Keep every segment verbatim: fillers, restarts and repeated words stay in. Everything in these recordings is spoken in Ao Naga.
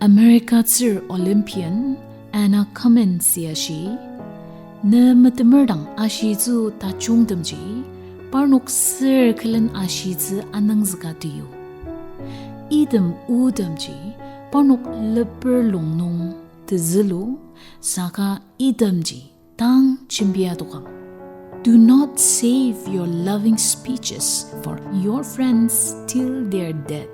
America tsür Olympian Anna Cummins-i ashi, ne metemer dang ashitsü tajungtemji, parnok sür külen ashitsü anangzüka tiyu. Item otemji parnok leper lung nung tezülu, saka itemji tang jembia tokang. Do not save your loving speeches for your friends till they're dead.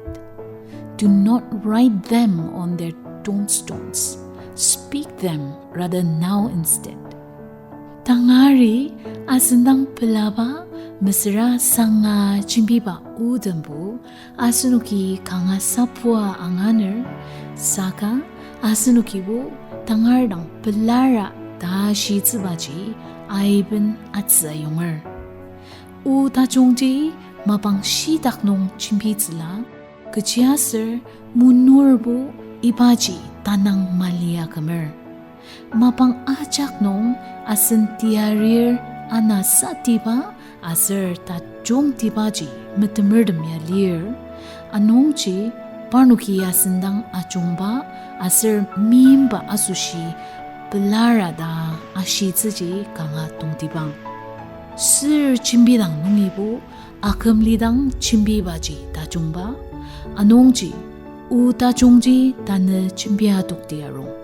Do not write them on their tombstones. Speak them rather now instead. Tangari asendang pelaba mesüra sanga jembiba otembo asenoki kanga sapua anganer, saka asenokibo tangar dang pelara ta shitsübaji aiben atsü ayonger. O tajungji mapang shitak nung jembitsüla, kechiaser munurbo ibaji tanang malia kümer. Mapang ajak nung asen tiarir anasatiba aser tajungtibaji metemertem ya lir, anungji parnoki asendang ajungba aser meimba asoshi pelara ta ashitsüji kanga tongtibang. Sür jembidang nungibo akümlidang jembibaji tajungba, anungji o tajungji tanü jembia tokti arung.